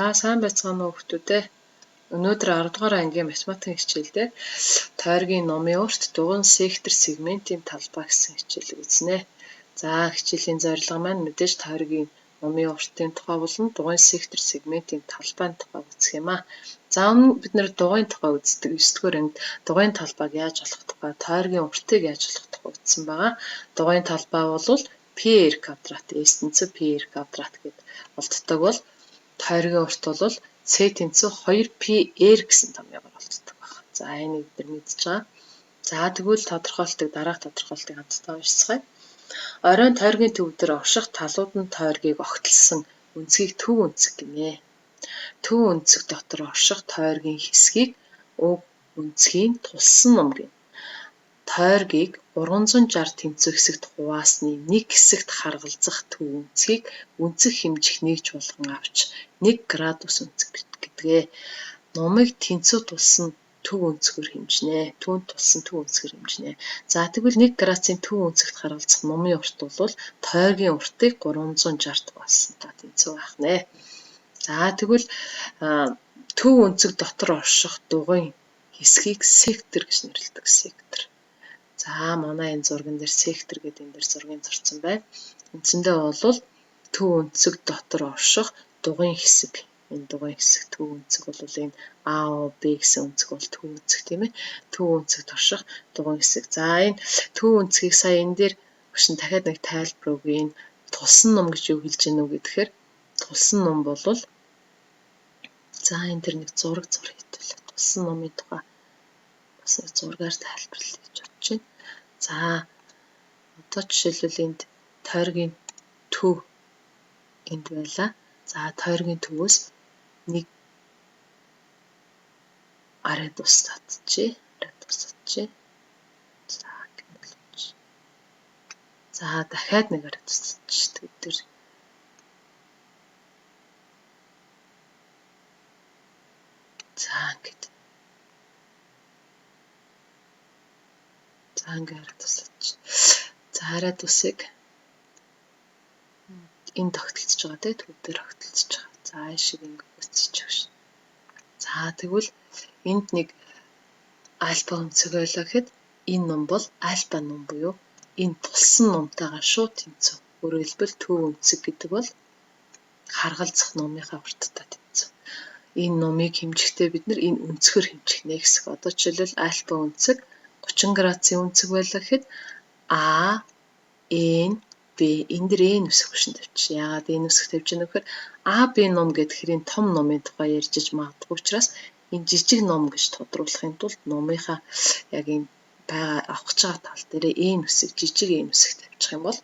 За сайн байцгаана уу хүмүүстээ. Өнөөдөр 10 дугаар ангийн математикийн хичээлдээ тойргийн номын урт дугуйн сектор сегментийн талбай гэсэн хичээлийг үзнэ. За хичээлийн зорилго маань мэдээж тойргийн номын уртын тухай болон дугуйн сектор сегментийн талбайн тухай үзэх юм аа. За өмнө бид нэр дугуйн тухай үздэг. 9 дугаар ангид дугуйн талбайг яаж олох тухай, тойргийн уртыг яаж олох тухай үзсэн байгаа. Дугуйн талбай бол PR квадрат, S тэнцүү PR квадрат гэд олддог бол тойргийн урт бол C тэнцүү 2PR гэсэн томьёогоор олддог байна. За энийг бид нар мэдж байгаа. За тэгвэл тодорхойлтыг дараах тодорхойлтыг хамтдаа уншицгаая. Оройн тойргийн төв дээр орших талууд нь тойргийг огтлсон өнцгийг төв өнцөг гинэ. Төв өнцөг дотор орших тойргийн хэсгийг уг өнцгийн тулсан ном гэнэ. Тойргийг 360 тэнцүү хэсэгт хуваасны нэг хэсэгт харгалзах төв өнцгийг өнцөг хэмжих нэг чуулган авч 1 градус өнцөг гэдгээ. Номыг тэнцүү тулсан төв өнцгөр хэмжинэ. Түүнд тулсан төв өнцгөр хэмжинэ. За тэгвэл 1 градусын төв өнцөгт харгалзах номын урт бол тойргийн уртыг 360 хуваалсантай тэнцүү байх нэ. За тэгвэл төв өнцөг дотор орших дугуйн хэсгийг сектор гэж нэрлэдэг. Сектор. За манай энэ зурган дээр сектор гэдэг энэ дээр зургийг зурсан байна. Үндсэндээ бол төв өнцөг дотор орших дугуйн хэсэг. Энэ дугуйн хэсэг төв өнцөг бол энэ А, О, Б гэсэн өнцөг бол төв өнцөг тийм ээ. Төв өнцөгт орших дугуйн хэсэг. За энэ төв өнцгийг сая энэ дээр өшин дахиад нэг тайлбар өгье. Энэ тулсан ном гэж юу хэлж гэнэ үү гэхээр тулсан ном бол за энэ дэр нэг зураг зуръя хэвтэл тулсан номын тухай бас нэг зургаар тайлбарлая гэж бодож байна. За одоо жишээлбэл энд тойргийн төв энд байлаа. За тойргийн төвөөс нэг радиус татчихъя. Радиус татчихъя. За гэмэл. За дахиад нэг радиус татчих. Тэд тэр за ингээд. За ингээд радиус татчих. За радиусыг энэ тогтолцож байгаа тийм төв дээр тогтолцож байгаа. За энэ шиг ингээд үүсчихэж байгаа шин. За тэгвэл энд нэг альфа өнцөг байлаа гэхэд энэ ном бол альфа ном буюу энэ тулсан номтойгоо шууд тэнцүү. Өөрөөр хэлбэл төв өнцөг гэдэг бол харгалзах номынхаа урттай тэнцүү. Энэ номыг хэмжихдээ бид нар энэ өнцгөр хэмжих нэ гэсэн. Одоо жишээлбэл альфа өнцөг 30 градусын өнцөг байлаа гэхэд А, Н, Б энэ дэр Н үсэг хөшин тавьчих. Яагаад Н үсэг тавьж байгаа нөхөр А, Б ном гэхээр энэ том номын тухай ярьж иж магадгүй учраас энэ жижиг ном гэж тодруулахын тулд номынхаа яг энэ байгаа авах гэж байгаа тал дээрээ Н үсэг, жижиг Н үсэг тавьчих юм бол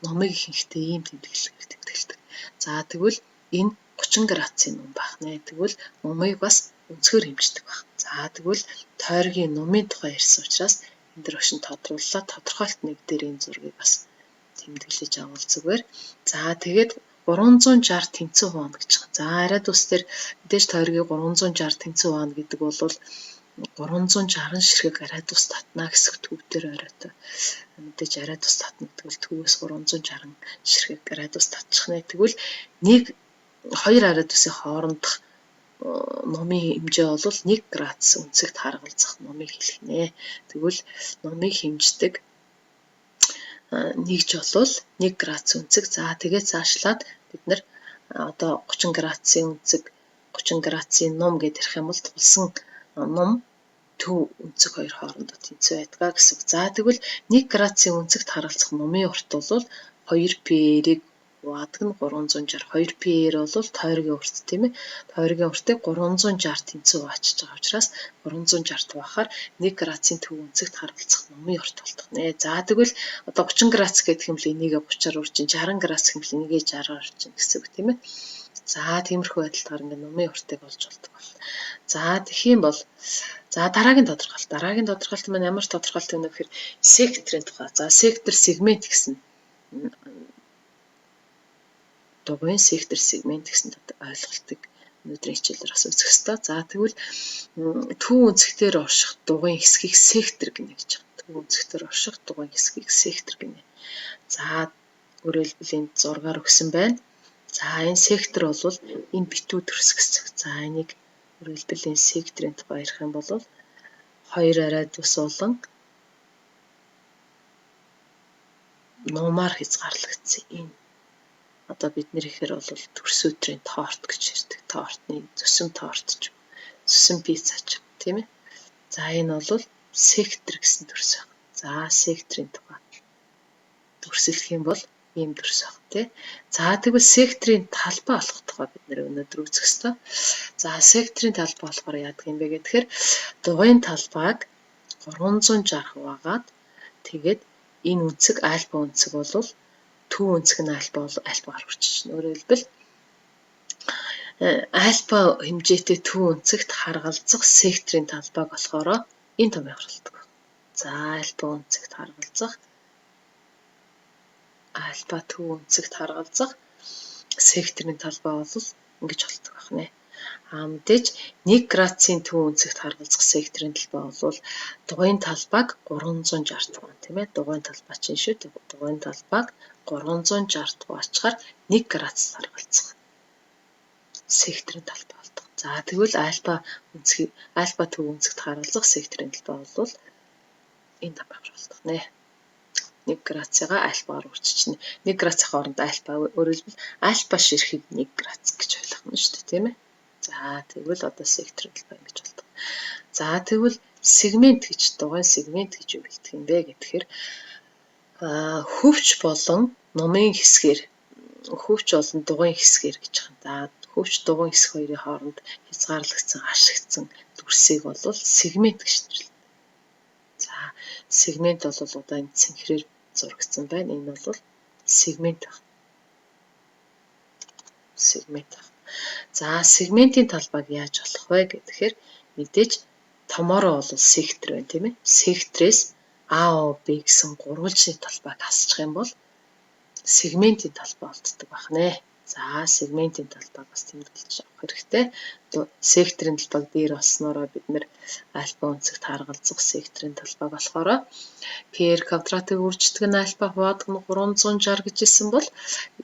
номыг ихэнхдээ ийм тэмдэглэгээр тэмдэглэдэг. За тэгвэл энэ 30 градусын ном байх нэ. Тэгвэл номыг бас өнцгөр хэмждэг байх. За тэгвэл тойргийн номын тухай ярьсан учраас энэ дэр өгшин тодрууллаа. Тодорхойлт нэг дээр энэ зургийг бас тэмдэглэж авал зүгээр. За тэгээд 360 тэнцүү хуваана гэж байгаа. За радиус дээр мэдээж тойргийг 360 тэнцүү хуваана гэдэг бол 360 ширхэг радиус татна гэсэн төв дээр оройтой. Мэдээж радиус татна гэдэг бол төвөөс 360 ширхэг радиус татчих нэ. Тэгвэл нэг хоёр радиусын хоорондох номын хэмжээ бол 1 градус өнцөгт харгалзах номыг хэлэх нэ. Тэгвэл номыг хэмждэг нэгж болвол 1 градус өнцөг. За тэгээд цаашлаад бид нар одоо 30 градусын өнцөг, 30 градусын ном гэдээ ярих юм бол тулсан ном төв өнцөг хоёр хоорондоо тэнцүү байдгаа гэсэн. За тэгвэл 1 градусын өнцөгт харгалзах номын урт бол 2 π-ийг хуваадаг нь 360. 2 π бол тойргийн урт тийм ээ. Тойргийн уртыг 360 тэнцүү хуваачиж байгаа учраас 360 хуваахаар 1 градусын төв өнцөгт харгалзах номын урт болтох нэ. За тэгвэл одоо 30 градус гэх юм бол энийгээ 30-аар үржин, 60 градус гэх юм бол энийгээ 60-аар үржин гэсэн үг тийм ээ. За тиймэрхүү байдалтайгаар ингээд номын уртыг олж болдог бол. За тэгэх юм бол за дараагийн тодорхойлолт. Дараагийн тодорхойлолт маань ямар тодорхойлолт вэ гэхээр секторын тухай. За сектор сегмент гэсэн дугуйн сектор сегмент гэсэн ойлголтыг өнөөдрийн хичээлээр бас үзэх ёстой. За тэгвэл төв өнцгтэр орших дугуйн хэсгийг сектор гинэ гэж байна. Төв өнцгтэр орших дугуйн хэсгийг сектор гинэ. За өөрөөр хэлбэл энд зургаар өгсөн байна. За, энэ сектор бол энэ битүү төрс гэсэн. За, энийг өөрөлдөл энэ секторын тухай ярих юм бол хоёр арай тус болон нумаар хязгаарлагдсан энэ. Одоо бид нэр ихээр бол төрс өдрийн торт гэж ярьдаг. Тортны зүсэм торт ч юм, зүсэм пицца ч юм, тийм ээ. За, энэ бол сектор гэсэн төрс байна. За, секторын тухай дүрслэх юм бол ийм дүрс байна, тий. За, тэгвэл секторын талбай болох тухай бид нэр өнөөдөр үзэх ёстой. За, секторын талбай болохоор яадаг юм бэ гэхээр дугуйн талбайг 360 хуваагаад тэгээд энэ өнцөг альфа өнцөг бол төв өнцөг нь альфа бол альфагаар үрчиж. Өөрөөр хэлбэл альфа хэмжээтэй төв өнцөгт харгалзах секторын талбайг болохоор энэ томьёо гаргалдаг. За, альфа өнцөгт харгалзах альфа төв өнцөгт харгалзах секторын талбай бол ингэж болдог байна. А мэдээж 1 градусын төв өнцөгт харгалзах секторын талбай бол дугуйн талбайг 360 хуваа, тийм ээ. Дугуйн талбай чинь шүү. Дугуйн талбайг 360 хуваачихаар 1 градус харгалзах секторын талбай болдог. За, тэгвэл альфа өнцгийг альфа төв өнцөгт харгалзах секторын талбай бол энэ талбай болдог нэ. 1 градусыгаа альфагаар үрчичнэ. 1 градусын хооронд альфа, өөрөөр хэлбэл альфа ширхэг 1 градус гэж ойлгох нь шүү дээ, тийм ээ. За, тэгвэл одоо сектор талбай ингэж болдог. За, тэгвэл сегмент гэж дугуйн сегмент гэж юу хэлдэг юм бэ гэхээр хөвч болон нумын хэсгээр, хөвч болон дугуйн хэсгээр гэж байна. За, хөвч дугуйн хэсэг хоёрын хооронд хязгаарлагдсан ашигдсан дүрсийг бол сегмент гэж нэрлэдэг. За, сегмент бол одоо энэ цэнхрээр зурагдсан байна. Энэ бол сегмент байна. Сегмент байна. За, сегментийн талбайг яаж олох вэ гэхээр мэдээж томоороо бол сектор байна, тийм ээ. Секторээс АОБ гэсэн гурвалжны талбайг хасчих юм бол сегментийн талбай олддог байх нэ. За, сегментийн талбайг бас тэмдэглэж авах хэрэгтэй. Секторын талбайг дээр олсноороо бид нэр альфа өнцөгт харгалзах секторын талбайг болохоор PR квадратыг үрждэг нь альфа хуваадаг нь 360 гэж хэлсэн бол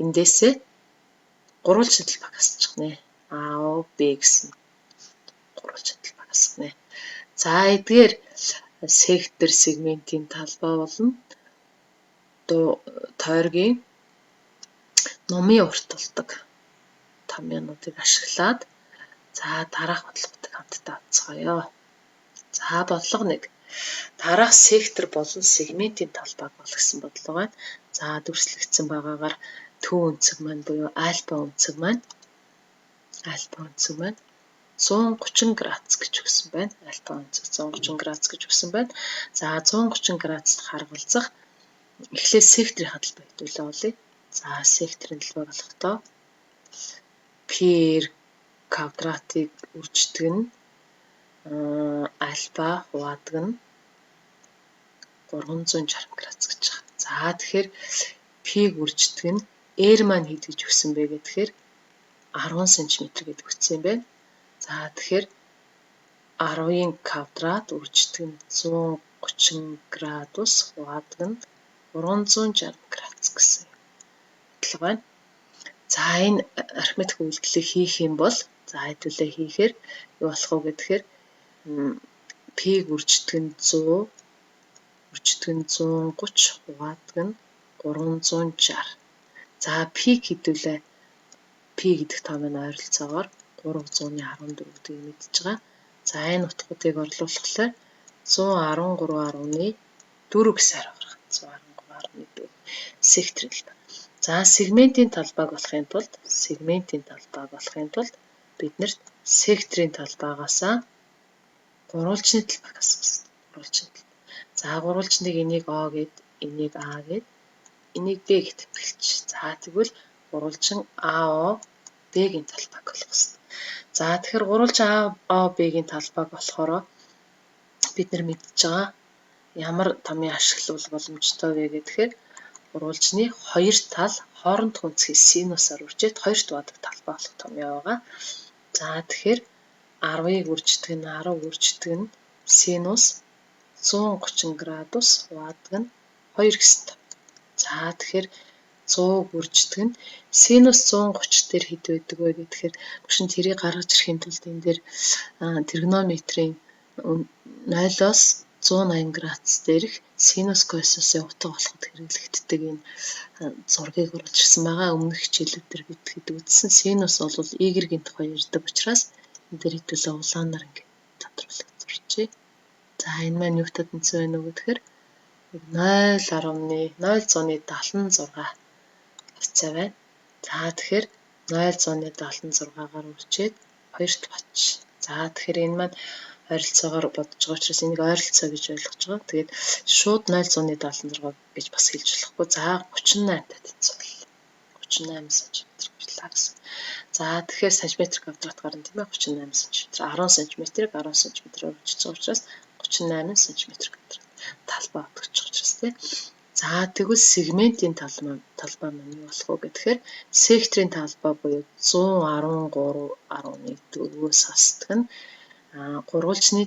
эндээсээ гурвалжны талбайг хасчих нэ. АОБ гэсэн гурвалжны талбайг хасах нэ. За, эдгээр сектор сегментийн талбай болно. Тойргийн нумын урт болдог томьёонуудыг ашиглаад за дараах бодлоготой хамтдаа авцгаая. За, бодлого 1. Дараах сектор болон сегментийн талбайг бол гэсэн бодлого байна. За, дүрслэгдсэн байгаагаар төв өнцөг маань буюу альфа өнцөг маань 130 градус гэж өгсөн байна. Альфа өнцөг 130 градус гэж өгсөн байна. За, 130 градуст харгалзах эхлээд секторын талбай хэдүүлээ олъё. За, секторын талбай болохдоо PR квадратыг үрждэг нь альфа хуваадаг нь 360 градус гэж байгаа. За, тэгэхээр P-г үрждэг нь R маань хэд гэж өгсөн бэ гэхээр 10 см гэдэг өгсөн юм байна. За, тэгэхээр 10-ын квадрат үрждэг нь 130 градус хуваадаг нь 360 градус гэсэн бодлого байна. За, энэ арифметик үйлдэлийг хийх юм бол за хэдүүлээ хийхээр юу болох вэ гэхээр P-г үрждэг нь 100 үрждэг нь 130 хуваадаг нь 360. За, P хэдүүлээ P гэдэг тоо маань ойролцоогоор 314 гэдгийг мэдж байгаа. За, энэ утгуудыг орлуулахлаар 113.4 гэсэн хариу гаргана. 113.4 сектор талбай. За, сегментийн талбайг олохын тулд биднэрт секторын талбайгаас гурвалжны талбайг асуух хэрэгтэй. Гурвалжны талбай. За, гурвалжныг энийг О гэд, энийг А гэд, энийг Б гэж тэмдэглэж. За, тэгвэл гурвалжин АО Б-гийн талбайг олох хэрэгтэй. За, тэгэхээр гурвалжин АО Б-гийн талбайг болохоор бид нар мэдж байгаа ямар томьёо ашиглавал боломжтой вэ гэхээр гурвалжны хоёр тал хоорондох өнцгийг синусаар үржээд хоёрт хуваадаг талбай болох томьёо байгаа. За, тэгэхээр 10-ыг үрждэг нь 10 үрждэг нь синус 130 градус хуваадаг нь 2 гэсэн том. За, тэгэхээр 100 үрждэг нь синус 130 дээр хэд байдаг вэ гэхээр багш нь тэрийг гаргаж ирэхийн тулд энэ дээр тригонометрийн 0-оос 180 градус дээрх синус косинусын утга болоход хэрэглэгддэг энэ зургийг оруулж ирсэн байгаа. Өмнөх хичээлүүд дээр бид хэд үзсэн. Синус бол y-ийн тухай ярьдаг учраас энэ дээр хэдүүлээ улаанаар ингээд тодруулах зурчээ. За энэ маань юутай тэнцэн байна уу гэхээр 0.076 хавцаа байна. За тэгэхээр 0.76-гаар үрчээд 2-т батч. За тэгэхээр энэ маань ойролцоогоор бодож байгаа учраас энийг ойролцоо гэж ойлгож байгаа. Тэгээд шууд 0.76 гэж бас хэлж болохгүй. За 38-тай тэнцвэл 38 см гарлаа гэсэн. За тэгэхээр сантиметр квадрат гарна тийм ээ 38 см. 10 см-ийг 10 см-ээр үржиж байгаа учраас 38 см квадрат талбай бодогдчих учраас тийм. За тэгвэл сегментийн талбай маань юу болох вэ гэхээр секторын талбай буюу 113.4-өөс хасдаг нь гурвалжны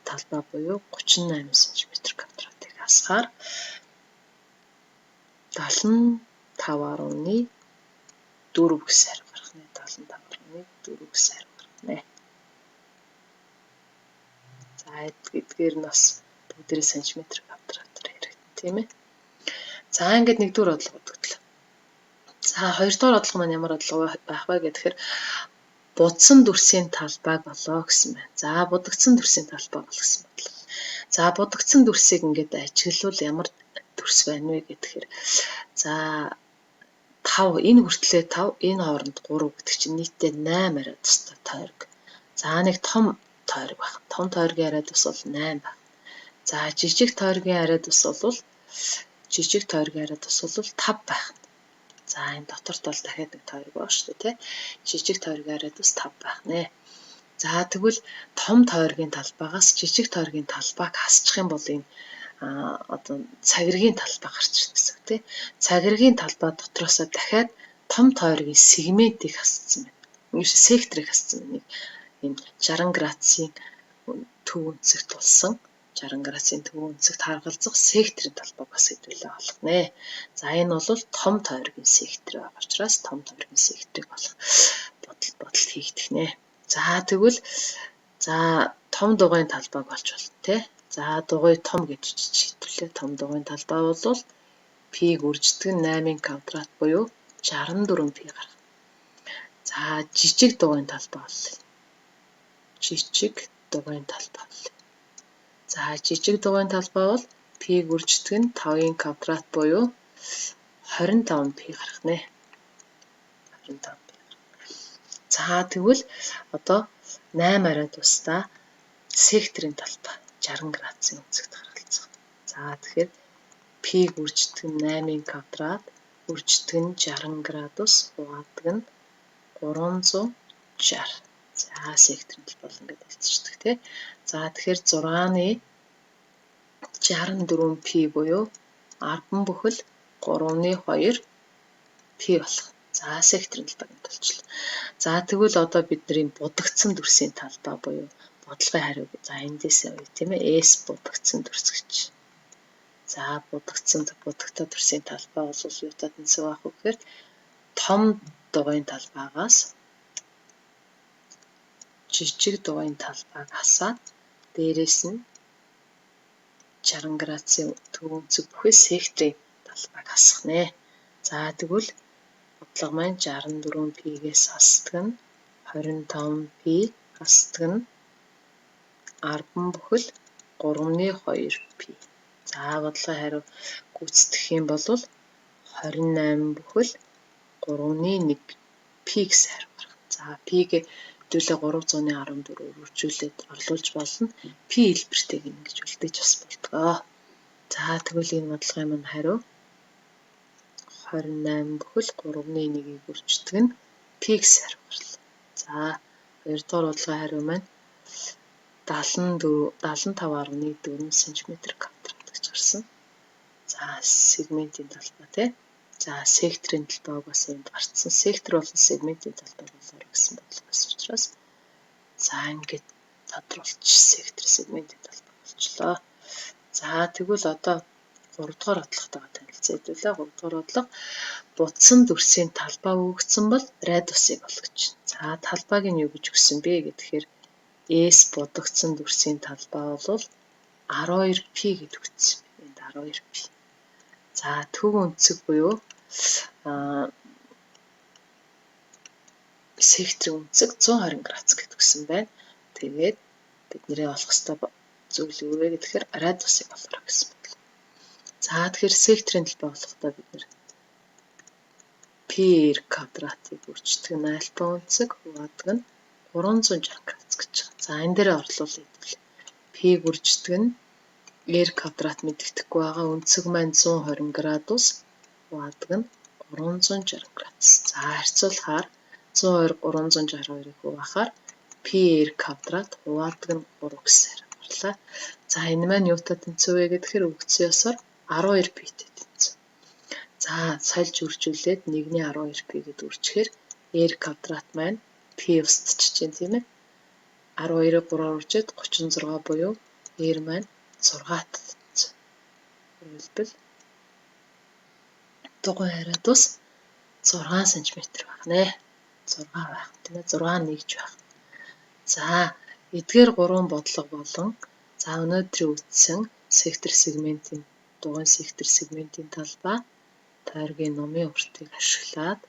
талбай буюу 38 см квадратыг хасахаар 75.4 гэсэн хариу гарах нэ. 75.4 гэсэн хариу гарах нэ. За эдгээр нь бас бүгдээрээ сантиметр квадратаар яригдана тийм ээ. За ингээд нэгдүгээр бодлого бодогдлоо. За хоёрдугаар бодлого маань ямар бодлого байх вэ гэхээр будсан дүрсийн талбайг олоо гэсэн байна. За будагдсан дүрсийн талбайг олох гэсэн бодлого. За будагдсан дүрсийг ингээд ажиглавал ямар дүрс байна вэ гэхээр за 5 энэ хүртлээ 5 энэ хооронд 3 гэдэг чинь нийтдээ 8 арай тустай тойрог. За нэг том тойрог байх. Том тойргийн арай тус бол 8 байна. За жижиг тойргийн арай тус бол жижиг тойргийн арай тус бол 5 байх. За энэ доторт бол дахиад нэг тойрог байна шүү дээ, тий. Жижиг тойргийн арай тус 5 байх нэ. За тэгвэл том тойргийн талбайгаас жижиг тойргийн талбайг хасчих юм бол энэ одоо цагиргийн талбай гарч ирнэ гэсэн үг тий. Цагиргийн талбай дотроосоо дахиад том тойргийн сегментийг хассан байна. Ингэж секторыг хассан байна. Энэ 60 градусын төв өнцөгт тулсан 60 градусын төв өнцөгт харгалзах секторын талбайг бас хэдүүлээ олох нэ. За энэ бол том тойргийн сектор байгаа учраас том тойргийн секторыг олох бодол хийгдэх нэ. За тэгвэл за том дугуйн талбайг олж болно тий. За дугуй том гэж шийдвэрлээ. Том дугуйн талбай бол пи-г үрждэг нь 8-ын квадрат буюу 64 пи гарна. За жижиг дугуйн талбай бол жижиг дугуйн талбай бол. За жижиг дугуйн талбай бол пи-г үрждэг нь 5-ын квадрат буюу 25 пи гарах нэ. 25 пи. За тэгвэл одоо 8 арай тусдаа секторын талбай 60 градусын өнцөгт харгалзах. За тэгэхээр пи-г үрждэг нь 8-ын квадрат үрждэг нь 60 градус хуваадаг нь 360. За секторын талбай бол ингээд болцдог тий. За тэгэхээр 6-ны 64 пи буюу 10,3-2 пи болох. За секторын талбайг нь тулчлаа. За тэгвэл одоо бидний будагдсан дүрсийн талбай буюу бодлогын хариу. За эндээс явъя тийм ээ. S будагдсан дүрс гэж. За будагдсан будагтай дүрсийн талбай бол юутай тэнцэх байх вэ гэхээр том дугуйн талбайгаас жижиг дугуйн талбайг хасаад дээрээс нь 60 градусын төв өнцөг бүхий секторын талбайг хасах нэ. За тэгвэл бодлого маань 64 пи-гээс хасдаг нь 25 пи хасдаг нь 10,3-2 пи. За бодлогын хариу гүйцэтгэх юм бол 28,3-1 пи гэсэн хариу гаргана. За пи-г хэдүүлээ 314-оор үржүүлээд орлуулж болно. Пи хэлбэртэйг ингэж үлдээж бас болдгоо. За тэгвэл энэ бодлогын маань хариу 28,3-1-ийг үрждэг нь пи гэсэн хариу гарлаа. За хоёрдугаар бодлогын хариу маань 74 75.4 см квадрат гэж гарсан. За сегментийн талбай тий. За секторын талбайг бас энд гарцсан. Сектор болон сегментийн талбай болоор гэсэн бодлого байсан учраас за ингээд тодруулж сектор сегментийн талбай болчлоо. За тэгвэл одоо 3 дугаар бодлоготойгоо танилцъя хэдүүлээ. 3 дугаар бодлого будсан дүрсийн талбай өгөгдсөн бол радиусыг олгож. За, талбайг нь юу гэж өгсөн бэ гэхээр S будагдсан дүрсийн талбай бол 12π гэж өгсөн. Энд 12π. За, төв өнцөг буюу секторын өнцөг 120 градус гэж өгсөн байна. Тэгээд бидний олох ёстой зүйл юу вэ гэхээр радиусыг олоорой гэсэн бодлого. За, тэгэхээр секторын талбай олохдоо бид нэр πr квадратыг үрждэг нь альфа өнцөг хуваадаг нь 360 градус гэж байгаа. За, энэ дээр орлуулъя хэдүүл. P-г үрждэг нь r квадрат мэдэгдэхгүй байгаа, өнцөг маань 120 градус хуваадаг нь 360 градус. За, харьцуулахаар 120 362-ыг хуваахаар πr квадрат хуваадаг нь 3 гэсэн гарлаа. За, энэ маань юутай тэнцүү вэ гэхээр өгөгдсөн ёсоор 12 π-тэй тэнцүү. За, сольж үржүүлээд 1-ний 12 π гэдээ үржихээр r квадрат маань p устчихэж байна, тийм ээ. 12-ыг 3-аар үржээд 36 буюу r маань 6-т тэнцүү. Хэлбэл дугуйн радиус 6 см байх нэ. 6 байх, тийм ээ, 6 нэгж байх. За, эдгээр гурван бодлого болон за өнөөдрийн үзсэн сектор сегментийн дугуйн сектор сегментийн талбай, тойргийн нумын уртыг ашиглаад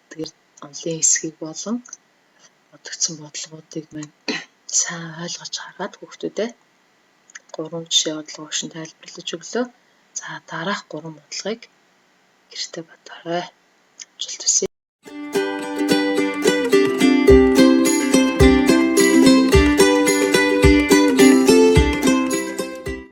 эдгээр онолын хэсгийг болон бодогдсон бодлогоодыг маань сайн ойлгож хараад хүүхдүүдээ гурван жишээ бодлого өгшин тайлбарлаж өглөө. За, дараах гурван бодлогыг гэртээ бодоорой. Амжилт хүсье.